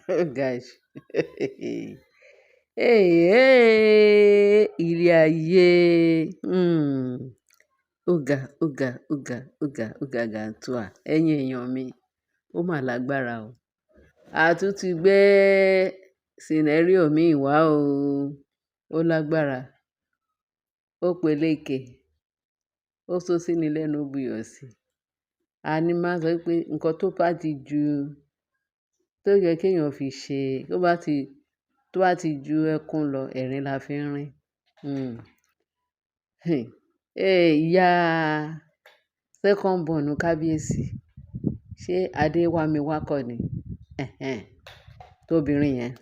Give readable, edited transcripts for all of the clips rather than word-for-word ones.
Oh gosh. Hey, hey, ilé ayé. Ó ga, ó ga, ó ga, ó ga, ó ga gàntúà. Ẹ̀yin èèyàn mi, ó mà lágbára o. A tún ti gbé scenario mi wá o. Ó lágbára. Ó peléke. Ó sọ sí ni lẹ́nu, ó buyọ̀ sí. A ní máa sọ pé nǹkan tó bá ti ju, tó yẹ kí èèyàn fi ṣe, tó bá ti ju ẹkún lọ, ẹ̀rín la fi ń rín. Hey, ìyá second born kábíyèsí, ṣé Adé wá mi wá kọ́ ni? Ẹ̀hẹn. Tóbìnrin yẹn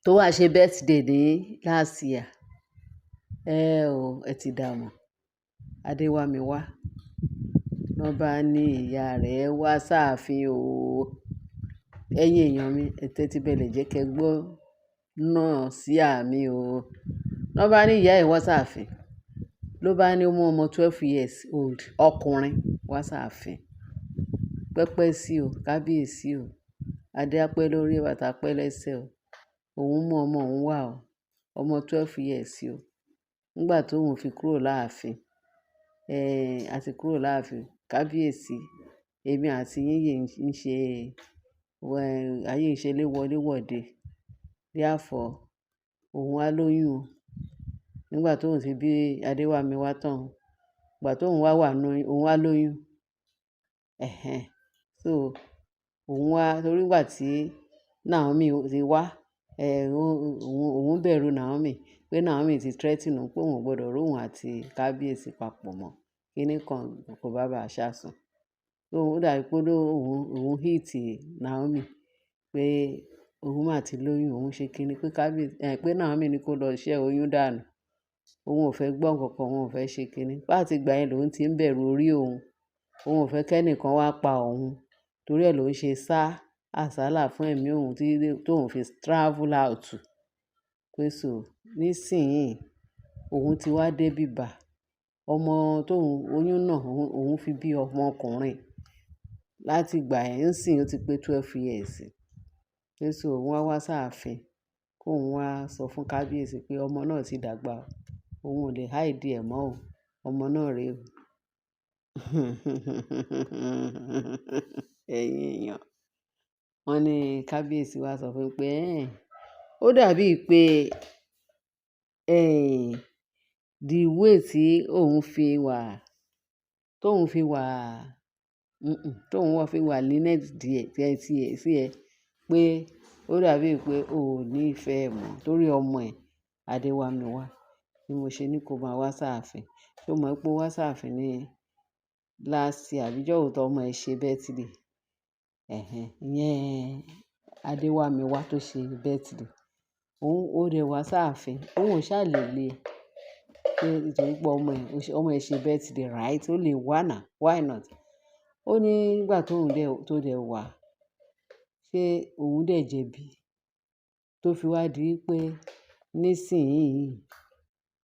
tó wá ṣe birthday ní last year. Ẹ o, ẹ ti dà mọ̀. Adé wá mi wá. Wọ́n bá ní ìyá rẹ̀ wá sáàfin o. Ẹ̀yin èèyàn mi, ẹ tẹ́tí bẹ̀lẹ̀ jẹ́ kí ẹ gbọ́ náà sí àmì o. Wọ́n bá ní ìyá ẹ̀ wá sáàfin. Ló bá ní ó mú ọmọ 12 years old ọkùnrin wá sáàfin. Pẹ́pẹ́ sí o, kábíyèsí o. Adé á pẹ́ lórí, bàtà pẹ́ lẹ́sẹ̀ o. Òun mú ọmọ òun wá o. Ọmọ 12 years o. Nígbà tó òun fi kúrò láàfin, a ti kúrò láàfin. Kábíyèsí, èmi àti yín yìí ń ṣe, ayé ń ṣe lé wọlé wọ̀de. Therefore, òun á lóyún o. Nígbà tó òun ti bí Adé wá mi wá tán. Ìgbà tó òun wá wà nínú oyún, òun á lóyún. Ẹ̀hẹn. So, òun wá torí ìgbà tí Naomi ti wá, òun bẹ̀rù Naomi pé Naomi ti threaten òun pé òun ò gbọdọ̀ rí òun àti kábíyèsí papọ̀ mọ́. Kíní kan kò bá bá a ṣàsùn. So ó dàbí pé òun hit Naomi pé òun máa ti lóyún, òun ṣe kíni pé kábíyèsí, pé Naomi ní kó lọ ṣẹ́ oyún dànù. Òun ò fẹ́ gbọ́ nǹkan kan, òun ò fẹ́ ṣe kíni. Láti ìgbà yẹn lòun tí ń bẹ̀rù orí òun. Òun ò fẹ́ kí ẹnìkan wá pa òun. Torí ẹ ló ń ṣe sá àsálà fún ẹ̀mí òun tí tóun fi travel out. Pé so nísìnyí òun ti wá dé bíbà. Ọmọ tóun oyún náà òun fi bí ọmọ ọkùnrin. Láti ìgbà yẹn nísìnyí ó ti pé 12 years. Pé so òun wá wá sáàfin kó òun wá sọ fún kábíyèsí pé ọmọ náà ti dàgbà o. Òun ò lè hide ẹ̀ mọ́ o. Ọmọ náà rè o. Ẹ̀yin èèyàn. Wọ́n ní kábíyèsí wá sọ fún pé, "Ẹ́n, ó dàbí pé, the way tí òun fi wà, tóun fi wà, tóun wá fi wà lenient díẹ̀ sí ẹ, pé ó dàbí pé o ò ní ìfẹ́ ẹ mọ́ torí ọmọ ẹ̀ Adé wá mi wá. Bí mo ṣe ní kó máa wá sáàfin. Ṣé o mọ̀ pé ó wá sáàfin ní last year àbí ìjọ́ wo tó ọmọ ẹ ṣe birthday? Ẹ̀hẹn, ìyẹn Adé wá mi wá tó ṣe birthday. Òun ó dẹ̀ wá sáàfin. Òun ò sá lè le pé nítorí pé ọmọ ẹ ṣe birthday, right? Ó lè wá now, why not? Ó ní nígbà tó òun dẹ̀, tó dẹ̀ wá, ṣé òun dẹ̀ jẹ̀bi tó fi wá di pé nísìnyí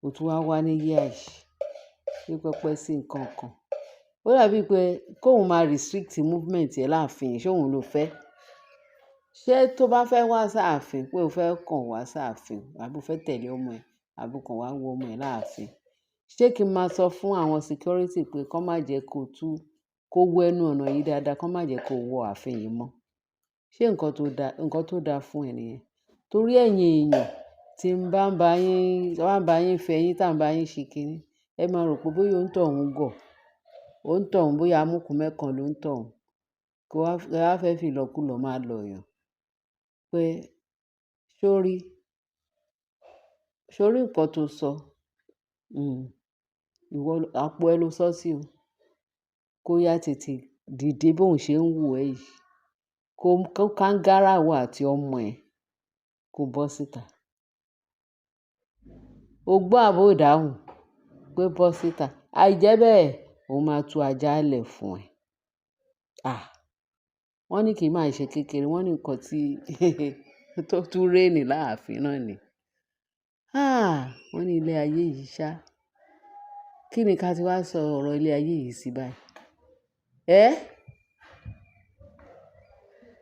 ó tún wá wá ní year yìí, pé pẹpẹ sí nǹkan kan. Ó dàbí pé kó òun máa restrict movement ẹ láàfin, ṣé òun ló fẹ́? Ṣé tó bá fẹ́ wá sáàfin pé o fẹ́ kàn wá sáàfin àbí o fẹ́ tẹ̀lé ọmọ ẹ àbí o kàn wá wo ọmọ ẹ láàfin? Ṣé kí n máa sọ fún àwọn security pé kó má jẹ́ kó tú kó wọ ẹnu ọ̀nà yìí dáadáa, kó má jẹ́ kó wọ ààfin yìí mọ́? Ṣé nǹkan tó da fún ẹ nìyẹn? Torí ẹ̀yin èèyàn tí ń bá ń bá yín, tí wọ́n bá yín fẹ́ yín, tí à ń bá yín ṣe kíni, ẹ máa rò pé bóyá ó ń tọ̀ ń gọ̀, ó ń tọ̀ ń bóyá amúkùn mẹ́kan ló ń tọ̀ ń. Kó wá fẹ́ fi ìlọkulọ máa lọ yàn. Pé ṣó rí nǹkan tó sọ? Ìwọ àpò ẹ ló sọ sí o. Kó yá tètè dìde bóun ṣe ń wò ẹ́ yìí. Kó kángára ìwọ àti ọmọ ẹ kó bọ́ síta. O gbọ́ àbí ò dáhùn pé bọ́ síta. Àìjẹ́bẹ́ẹ̀, òun máa tú ajá lẹ̀ fún ẹ. Ah! Wọ́n ní kì í máa ṣe kékeré. Wọ́n ní nǹkan tí tó tún reign láàfin náà ni. Ah! Wọ́n ní ilé ayé yìí ṣá. Kí ni ká ti wá sọ ọ̀rọ̀ ilé ayé yìí sí báyìí? Ẹ́?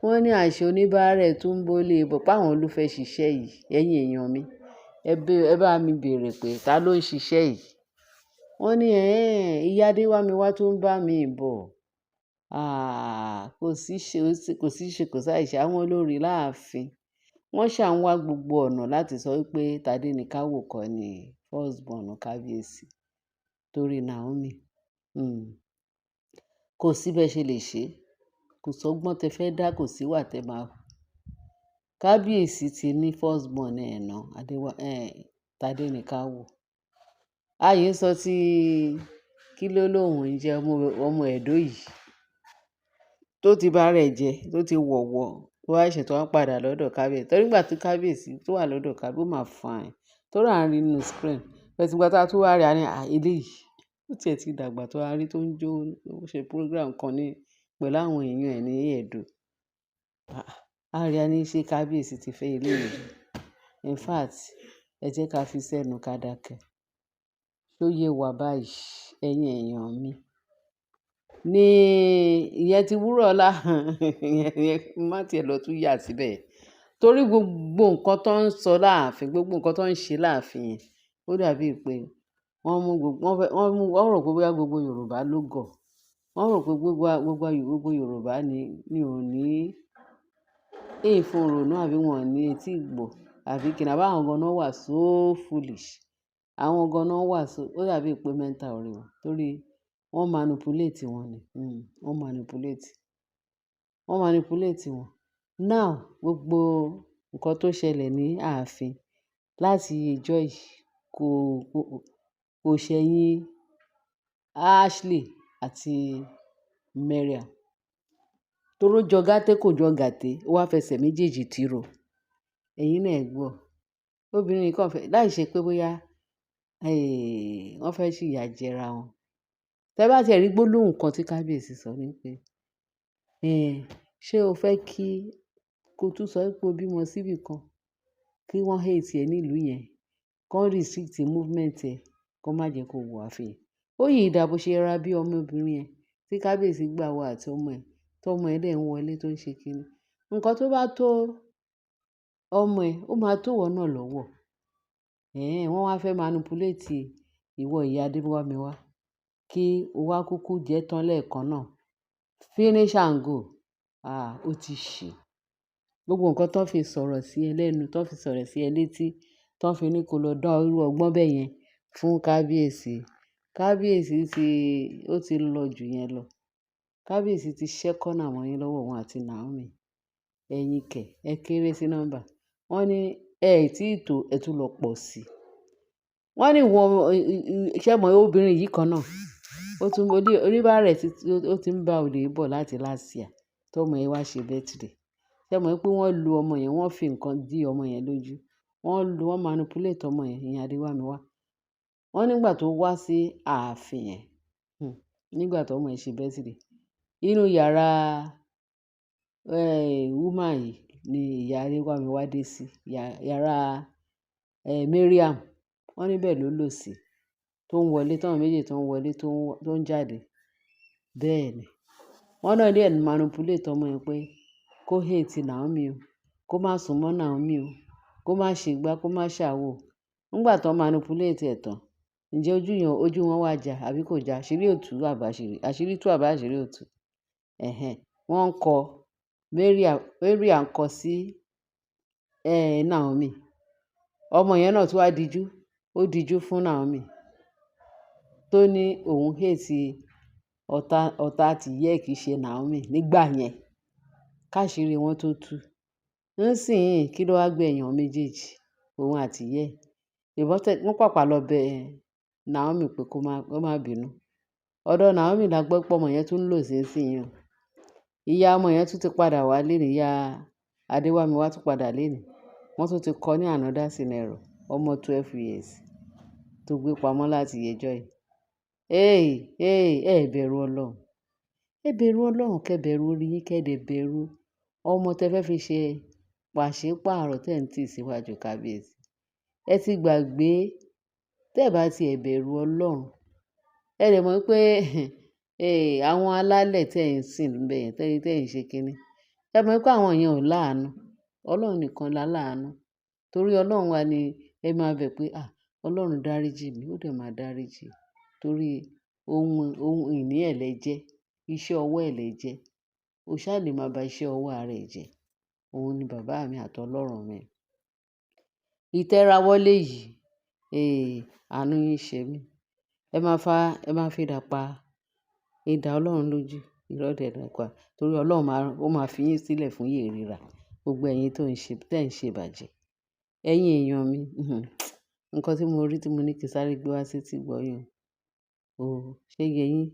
Wọ́n ní àṣẹ oníbàárẹ̀ tún ń bólé bọ̀ pé àwọn ló fẹ́ ṣiṣẹ́ yìí. Ẹ̀yin èèyàn mi, ẹ bá mi bèèrè pé ta ló ń ṣiṣẹ́ yìí? Wọ́n ní, "Ẹ́n, ìyá Adéwámiwá tó ń bá mi bọ̀." Ah, kò sí ṣe, kò sí ṣe, kò sáì ṣe àwọn olórí láàfin. Wọ́n ṣà ń wá gbogbo ọ̀nà láti sọ wípé Tádéníkáwò kọ́ ni first born kábíyèsí torí Naomi. Kò sí bẹ́ẹ̀ ṣe lè ṣe. Kò sọ́gbọ́n tẹ fẹ́ dá, kò sí wà tẹ máa hu. Kábíyèsí ti ní first born ẹ̀ náà, Tádéníkáwò. Ayé ń sọ tí kí ló lóhùn ń jẹ́ ọmọ, ọmọ Ẹ̀dó yìí tó ti bá rẹ̀ jẹ, tó ti wọ̀wọ̀, tó wá ṣẹ̀ tó wá padà lọ́dọ̀ kábíyèsí. Torí ìgbà tí kábíyèsí tó wà lọ́dọ̀ kábíyèsí, ó máa fine. Torí à ń rí nínú screen. But ìgbà tí a tún wá rí, a ní, "À, eléyìí." Ó tiẹ̀ ti dàgbà tó a rí tó ń jó, ó ṣe program kan ní pẹ̀lú àwọn èèyàn ẹ̀ ní Ẹ̀dó. Ah, a rí a ní ṣe kábíyèsí ti fẹ́ eléyìí. In fact, ẹ jẹ́ ká fi sẹ́nu ká dákẹ́. Ṣó yé wa báyìí, ẹ̀yin èèyàn mi? Ní ìyẹn ti wúrọ̀ọ́lá, ìyẹn má tí ẹ lọ tún yà síbẹ̀. Torí gbogbo nǹkan tó ń sọ láàfin, gbogbo nǹkan tó ń ṣe láàfin yẹn, ó dàbí pé wọ́n mú gbogbo, wọ́n fẹ́, wọ́n mú, wọ́n rò pé bóyá gbogbo Yorùbá ló gọ̀. Wọ́n rò pé gbogbo, gbogbo, gbogbo Yorùbá ni ò ní ìfòòró àbí wọ́n ò ní etí ìgbọ́ àbí kí ni àbí àwọn gan-an wà so foolish. Àwọn gan-an wà so, ó dàbí pé mental orí wọn torí wọ́n manipulate wọn ni. Wọ́n manipulate. Wọ́n manipulate wọn. Now, gbogbo nǹkan tó ṣẹlẹ̀ ní ààfin láti ìjọ yìí kò ṣẹ̀yìn Ashley àti Mariam. Torí ó jọ gàtè kò jọ gàtè, ó wá fẹsẹ̀ méjèèjì tìrò. Ẹ̀yin náà ẹ gbọ́. Obìnrin yìí kàn fẹ́, láìṣe pé bóyá, wọ́n fẹ́ ṣì ìyà jẹra wọn. Tẹ bá ti rí gbólóhùn kan tí kábíyèsí sọ ní pé, "Ẹ́n, ṣé o fẹ́ kí kó tún sọ pé o bímọ síbí kan kí wọ́n hate ẹ ní ìlú yẹn, kí wọ́n restrict movement ẹ, kí wọ́n má jẹ́ kó wọ ààfin." Ó yìí dà bó ṣe ra bí ọmọbìnrin yẹn tí kábíyèsí gbà wọ àti ọmọ ẹ̀, tó ọmọ ẹ̀ dẹ̀ ń wọlé tó ń ṣe kíni. Ǹkan tó bá tó ọmọ ẹ̀, ó máa tó ìwọ náà lọ́wọ́. Ẹ̀hẹn, wọ́n wá fẹ́ manipulate ìwọ ìyá Adéwámiwá kí o wá kúkú jẹ́ tán lẹ́ẹ̀kan náà. Finish and go. Ah, ó ti ṣe. Gbogbo nǹkan tó fi sọ̀rọ̀ sí ẹ lẹ́nu, tó fi sọ̀rọ̀ sí ẹ létí, tó fi ní kó lọ dá irú ọgbọ́n bẹ́ẹ̀ yẹn fún kábíyèsí. Kábíyèsí ti, ó ti lọ jù yẹn lọ. Kábíyèsí ti ṣẹ́ corner mọ́ yín lọ́wọ́ òun àti Naomi. Ẹ̀yin kẹ̀, ẹ kéré sí nọ́mbà. Wọ́n ní ẹ tí ì tó, ẹ tún lọ pọ̀ sí. Wọ́n ní ìwọ, ṣé mọ̀ obìnrin yìí kan náà, ó tún, oníbàárẹ̀ tí ó ti ń bá olè bọ̀ láti last year tó ọmọ yẹn wá ṣe birthday. Ṣé mọ̀ pé wọ́n lu ọmọ yẹn, wọ́n fi nǹkan dí ọmọ yẹn lójú. Wọ́n lu, wọ́n manipulate ọmọ yẹn, ìyẹn Adéwámiwá. Wọ́n nígbà tó wá sí ààfin yẹn, nígbà tó ọmọ yẹn ṣe birthday, inú yàrá, woman yìí ni ìyá Adéwámiwá dé sí. Yàrá, Mariam. Wọ́n níbẹ̀ ló lò sí, tó ń wọlé, tí àwọn méjèèjì tó ń wọlé, tó ń jáde. Bẹ́ẹ̀ ni. Wọ́n náà dẹ̀ manipulate ọmọ yẹn pé kó hate Naomi o, kó má sún mọ́ Naomi o, kó má ṣe gbá, kó má ṣàwò. Nígbà tó manipulate ẹ̀ tán, ǹjẹ́ ojú yẹn, ojú wọn wá já àbí kò já? Àṣírí ò tú àbí àṣírí, àṣírí tú àbí àṣírí ò tú. Ẹ̀hẹn. Wọ́n ń kọ, Mariam, Mariam ń kọ sí, Naomi. Ọmọ yẹn náà tún wá dijú, ó dijú fún Naomi tó ní òun hate ọ̀tá, ọ̀tá tí ìyá ẹ̀ kì í ṣe Naomi nígbà yẹn. Káṣírí wọn tó tú. Nísìnyí kí ló wá gbé ẹ̀yàn méjèèjì, òun àti ìyá ẹ̀. Ìbọn tẹ, wọ́n pàpà lọ bẹ Naomi pé kó má bínú. Ọ̀dọ̀ Naomi la gbọ́ pé ọmọ yẹn tún ń lò sí ìsìnyí o. Ìyá ọmọ yẹn tún ti padà wá léni, ìyá Adéwámiwá tún padà léni. Wọ́n tún ti kọ́ ní another scenario, ọmọ 12 years tó gbé pamọ́ láti ọjọ́ yìí. Hey, hey, ẹ bẹ̀rù Ọlọ́run. Ẹ bẹ̀rù Ọlọ́run, kẹ́ bẹ̀rù orí yín, kẹ́ dẹ̀ bẹ̀rù ọmọ tẹ fẹ́ fi ṣe pàṣípààrọ̀ tẹ́ ń tì síwájú kábíyèsí. Ẹ ti gbàgbé, tẹ́ ẹ bá ti ẹ bẹ̀rù Ọlọ́run. Ẹ dẹ̀ mọ̀ pé, àwọn alálẹ̀ tí ẹ̀ ń sìn níbẹ̀ yẹn, tẹ́ ẹ̀ ń ṣe kíni. Ẹ mọ̀ pé àwọn èèyàn ò láàánú. Ọlọ́run nìkan la láàánú. Torí Ọlọ́run wa ni ẹ máa bẹ̀ pé, "À, Ọlọ́run dáríji mi," ó dẹ̀ máa dáríji. Torí ohun ìní ẹ̀ lẹ jẹ́, iṣẹ́ ọwọ́ ẹ̀ lẹ jẹ́. O ṣá lè máa ba iṣẹ́ ọwọ́ ara ẹ jẹ́. Òun ni bàbá mi àti Ọlọ́run mi. Ìtẹ́ra wọlé yìí, eh, àánú yín ṣe mí. Ẹ máa fi idà pa idà Ọlọ́run lójú. Irọ́ dẹ̀ ló ń pa. Torí Ọlọ́run máa, ó máa fi yín sílẹ̀ fún ìyè ríra. Gbogbo ẹ̀yin tó ń ṣe, tẹ́ ń ṣe ìbàjẹ́. Ẹ̀yin èèyàn mi, nǹkan tí mo rí tí mo ní kí sáré gbé wá sí ti gbọ́ yín. O, ṣé yé yín?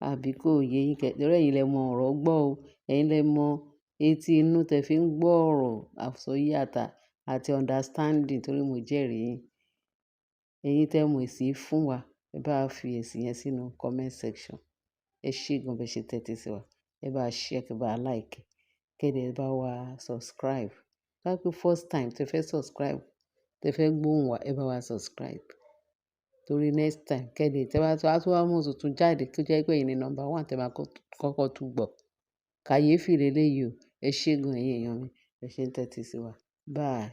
Àbí kò yé yín kẹ́? Torí ẹ̀yin lẹ mọ ọ̀rọ̀ gbọ́ o. Ẹ̀yin lẹ mọ etí inú tẹ fi ń gbọ́ ọ̀rọ̀ àsọyé àti understanding torí mo jẹ́rìí yín. Ẹ̀yin tẹ mọ èsì fún wa, ẹ bá fi èsì yẹn sínú comment section. Ẹ ṣé gan bẹ ṣe tẹ́tí sí wa. Ẹ bá share, kí ẹ bá like, kí ẹ bá wa subscribe. Bá pé first time tí ẹ fẹ́ subscribe, tí ẹ fẹ́ gbóhùn wa, ẹ bá wa subscribe. Torí next time kí ẹ lè tí ẹ bá tún wá mú tuntun jáde kí ó jẹ́ pé ẹ̀yin ni number one tí ẹ máa kọ́kọ́ tún gbọ́. Kàyéfì leleyìí o. Ẹ ṣé gan ẹ̀yin èèyàn mi. Ẹ ṣé ń tẹ́tí sí wa. Bye.